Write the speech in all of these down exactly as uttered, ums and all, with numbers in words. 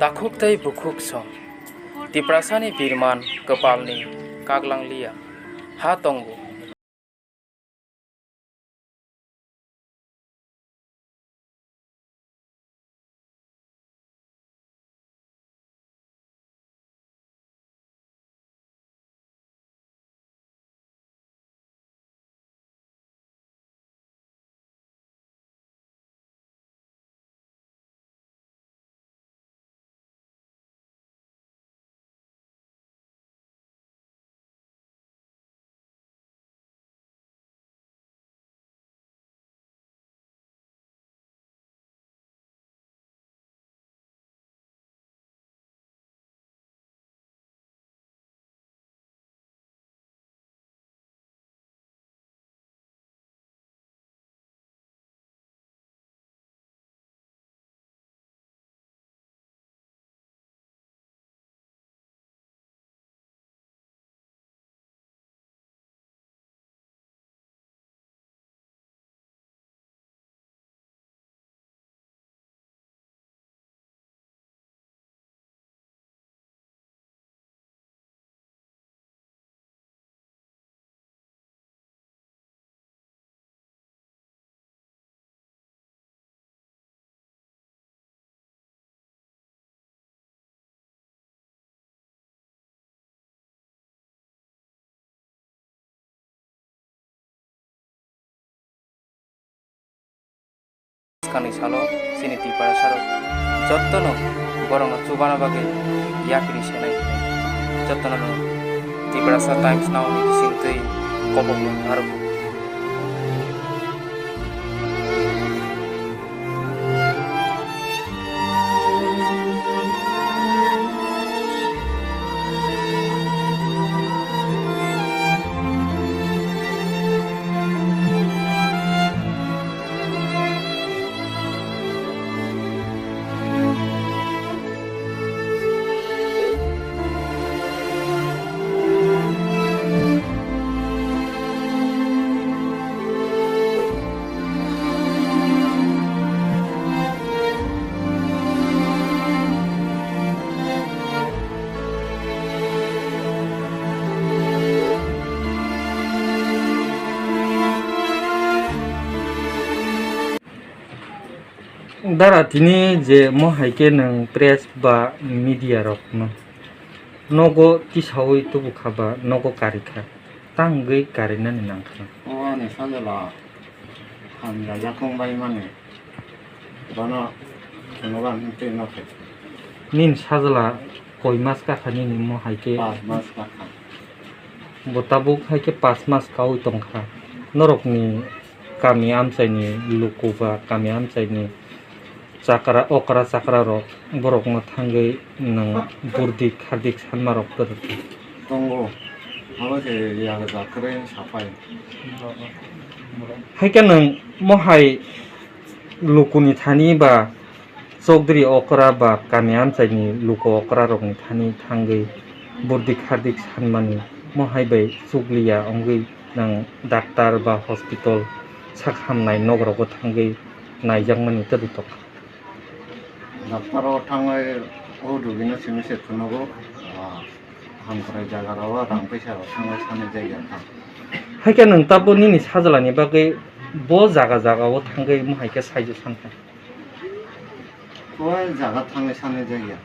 Takhuk tei bukhuk song. Tiprasani birman kwpalni kaglang liya. Ha tongo. Swkangni salo chini Tiprasarok jottono borokno chubana bagwi yapri senai. Jottono no Tiprasa Times Now ni bisingtwi kobokno narwkgo. Dara, tini je mo hai khe nwng press ba media rok no nogo tisaui tubu kha ba nogo kari kha, tangwi karinani nang kha. O ani sajla hamya yakung bai mani bono phunukgo ang twi no khe. Nini sajla koi mas ka kha nini mo hai khe? Pas mas ka kha. Bo tabuk hai khe pas mas kaui tong kha. Norokni kami amchaini luku ba kami amchaini chakra, okra chakra rok borokno thangwi nwng burdik hardik sanma rok kwrwkha. Tongo. Abo se yagra kwrwi sapai. Hai khe nwng mo hai lukuni thani ba Chokdri okra ba kami amchaini luku okra rokni thani thangwi burdik hardik sanmani mo hai bai chukliya wngwi nwng doctor ba hospital sak hamnai nok rogo thangwi naijakmani twrwi tongkha. Doctor o thangwi o rugino simi se phunugo, ah, hamkrai jaga rok o rang paisa rok thangwi sanai jagya kha. Hai khe nwng tabuk nini sajlani bagwi bo jaga jaga o thangwi mo hai khe saijo sankha. O jaga thangwi sanai jagya.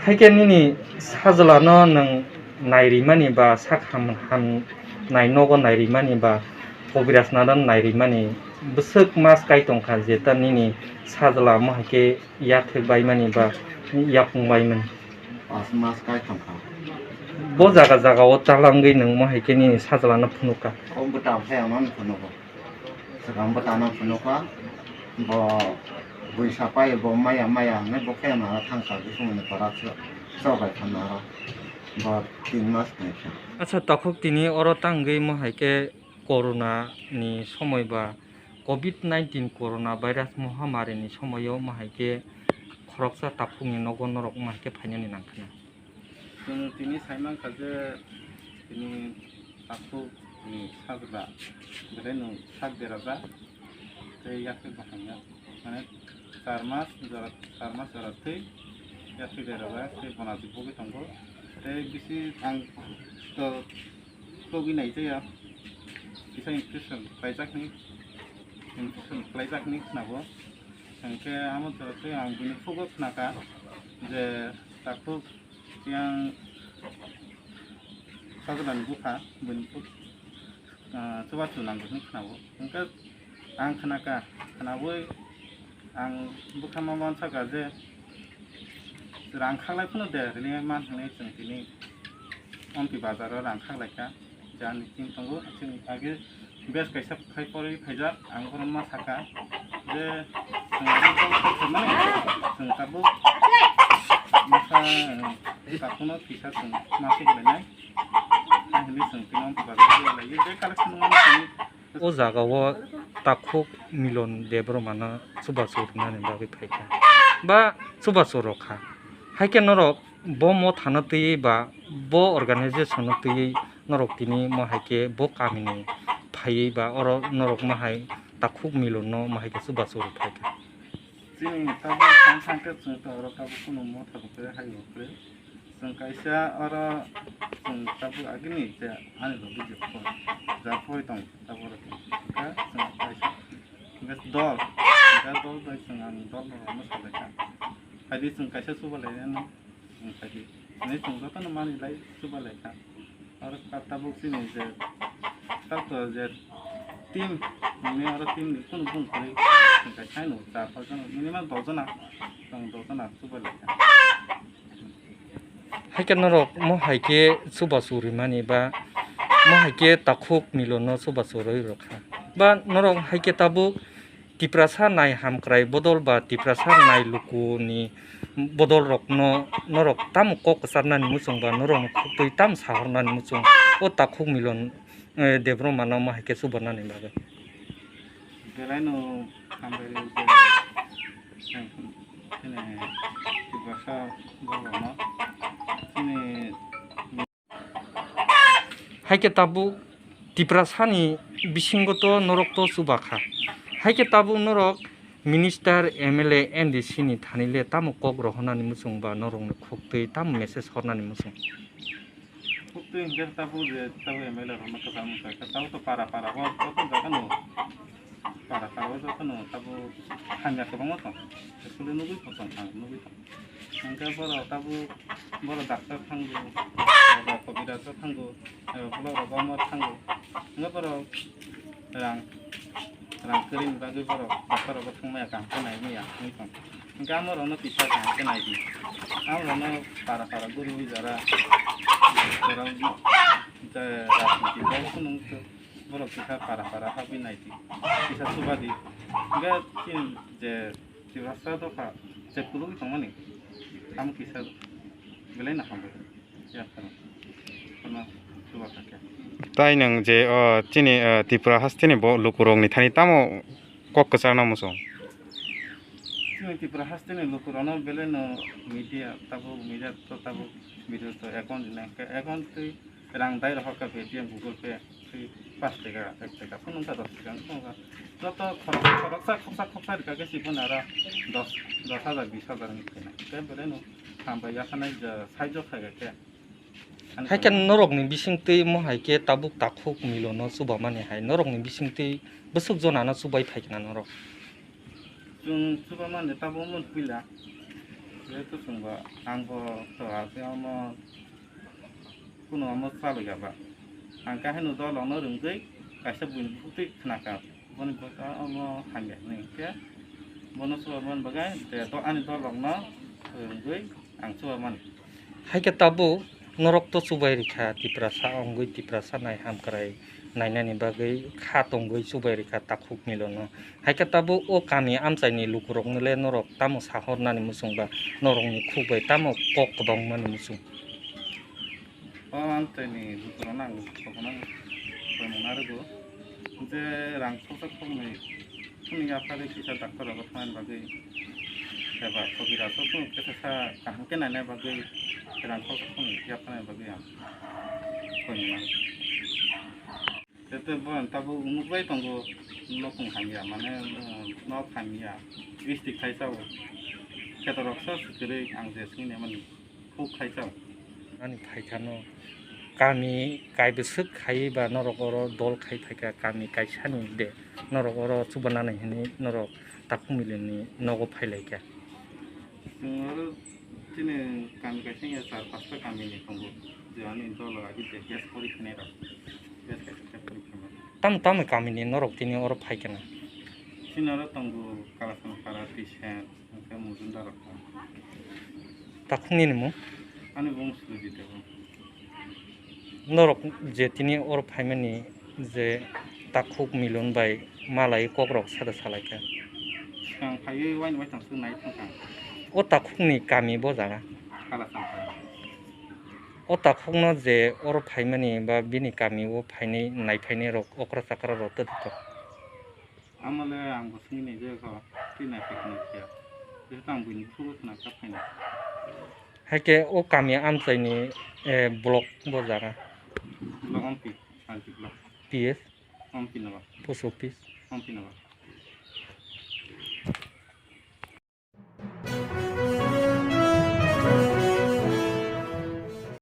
Hai khe nini sajlano nwng nairimani ba sak ham, hamnai nogo nairimani ba kobiraj nano nairimani bwswk mas kai tongkha je ta nini sajla mo hai khe yathek baimani ba yapung baimani? Pas mas kai tongkha. Bo jaga jaga o chalangwi nwng mo hai khe nini sajlano phunukha. O bwta phai ano phunukgo. Swkang bwtano phunukha, bo buisa pai, bo maya maya hwnwi bo khe nara thangkha, bisingni pora cho-, chobai kha nara, bo tin mas tongkha. Acha, takhuk tini oro tangwi mo hai khe corona ni somoi ba covid nineteen corona virus mohamari ni somoio mo hai khe khoroksa takhukni nogo norok mo hai khe phainani nangkha na? Chwng tini sai mankha je tini takhukni sajla belai no sak berajak tei yakhe bahaino Mane char mas jora, char mas jora twi, ya twi dera ba tei bona jik bogwi tongo. Tei bisi ang to togwi nai jaya, kisa infection khlaijakni, infection khlaijakni khwnabo. Hwnkhe amo jora twi ang bini khugo khnakha je takhuk yang sajlani bupha bini khugo, ah, chubachu nango hinwi khwnabo. Hwnkhe ang khnakha, khnawi ang bwkha ma mansakha je rang khaklai phano de rini man hinwi chwng tini ompi bazaro rang khaklaikha. Jani chini tongo, chini age bes kaisa khai porwi phaijak, ang bono ma saka je chwng abo kok khaimani, chwng tabuk masa, eh, takhukno kisa chwng ma suk lainai. Hai hwnwi chwng tino bazar o lai je collection wngmani chwng. O jaga o takhuk Milon Debbarmano chubachu rwnani bagwi phaikha ba chubachu rwkha. Haikhe norok bo mothano twiwi ba bo organization no twiwi norok tini mo hai khe bo kamini phaiwi ba oro norok mo hai takhuk Milon no mo hai khe chubachu rw phai kha. Chini tabuk thang thang khe chwng to oro tabuk kunu motha bo kwrwi hai bo kwrwi. Chwng kaisa oro chwng tabuk agini je ani logi je phone ja phoi tong tabuk oro khe chwng kaisa hwnkhe dol hwnkhe dol bai chwng ang dol rok no salai kha. Phaidi chwng kaisa chuba lai nw. Wng kha di. Hwnwi chwng jotono manwi lai chuba lai kha. Oro ka tabuk chini je doctor je team, nini oro team ni kunu bung kwrwi, hwnkhe saino char pach jona, minimum dos jona, tong dos jona chuba lai kha. Haikhe norok mo hai khe chubachu rimani ba mo hai khe takhuk Milon no chubachu rwi rwkha. Ba norok hai khe tabuk Tiprasa nai hamkrai bodol ba Tiprasa nai lukuni bodol rokno norok tamo kok kwcharnani muchung ba norokno khuktwi tamo sahornani muchung o takhuk Milon, eh, Debbarmano mo hai khe chubanani bagwi. Belaino hambai rw je, eh, chini Tiprasa borokno chini Haikhe tabuk Tiprasani bisingo to norok to chuba kha. Haikhe tabuk norok minister, M L A, N D C ni thani le tamo kok rohornani muchung ba norokni khuktwi tamo message hornani muchung? Khuktwi hwnkhe tabuk je tabuk M L A rokno kwchangma kha, tabuk to para para o joto jaga no. Para para o jotono tabuk hamya kwbangma tong. School-o nugwi tong, tong, tong, nugwi tong. Hwnkhe borok tabuk, borok doctor thango, borok kobiraj o thango, borok rogo omo thango. Hwnkhe borok rang, rang kwrwini bagwi borok doctor rogo thangmaya kaham khe naimaya wngwi tong. Hwnkhe amorokno kisa kaham khe naidi. Amorokno para para guriwi jora, jora, je rajniti dol phunuk borok kisa para para habwi naidi, kisa chubadi. Hwnkhe chini je Tiprasa dopha je kulugwi tongmani, tamo kisa belaino hambai. Yaphano kono chuba kha khe. Tai nwng je, o, chini, o, Tripura hasteni bo lukurokni thani tamo kok kwcharna muchung? Chini Tripura hasteni lukurokno belaino media tabuk, media to tabuk video to account rinai, hwnkhe account twi rang dai rohor kha, Paytm, Google Pay, twi pash taka, ek taka, phunukha dos taka, phunukha. Joto khorok, khoroksa, khoksa, khoksa rikha khe si phone aro dos, dos hajar, bis hajar wngwi phaina. Tei belaino hambai yaphanai je saijo khaikha khe. Ani Haikhe khorok norokni bisingtwi mo hai khe tabuk takhuk Milono chubamani hai norokni bisingtwi bwswk jonano chubai phaikha norok? Chwng chubamani tabuk wngmani puila. Jehetu chwngbo, angbo to ase omo Kuno omo chalwi ya ba. Ang kahino dolokno rwngwi kaisa buini buktwi khnakha. Boni bwkha omo hamya hwnwi khe bono chuba mani bagwi je do-, ani dolokno rwngwi ang chuba mani. Hai khe tabuk norok to chubai rikha, Tiprasa wngwi Tiprasa nai hamkrai nainani bagwi kha tongwi chubai rikha takhuk Milono. Hai khe tabuk o kami amchaini lukurokno le norok tamo sahornani muchung ba norokni khuk bai tamo kok kwbangmani muchung? O amchaini lukurokno ang tongthokno koi mung narwgo je rang khoksa khoknwi phunwi yapharwi kisa doctor rogo thangnani bagwi eba kobiraj o phunuk khe sa kaham khe naina bagwi rang khoksa khoknwi yapharnani bagwi ang koi mung narwgo. Tete bo tabuk nukbai tongo, Nokung hamya, mane, uh, nok hamya, strict khai sao. Khetorok sa kwrwi ang je swngwi naimani, khuk khai sao. Ani phaikha no kami kaibwswk khai ba norok oro dol khai phaikha, kami kaisani de norok oro chubanani hinwi norok takhuk milini nogo phailaikha. Chwng oro chini kami kaisa ya char pasta kami ni tongo, je ani dolo agi de gas pori khenai rok, gas kaisa khe pori khenai. Tamo tamo kami ni norok tini oro phaikha na? Chini oro tongo Kalasan Para, Tisen, hwnkhe Mujumdar rok tongo. Takhuk nini mung? Ani mung Sujit Debbarma. Norok je tini oro phaimani je takhuk Milon bai malai kokrok sada salaikha. Swkang phaiwi waini waithang swk nai thangkha. O takhukni kami bo jaga? Kalasan Para. O takhukno je oro phaimani ba bini kamio phainai naiphainai rok okra chakra rok tei tong? Amole ang bo swngwi naijak kho, twi naiphaikha naiphiya. Jehetu ang buini busugo khna kha phainai. Haikhe o kami amchaini, eh, block bo jaga? Block Ompi, R D block. P S? Ompi Nagar. Post office? Ompi Nagar.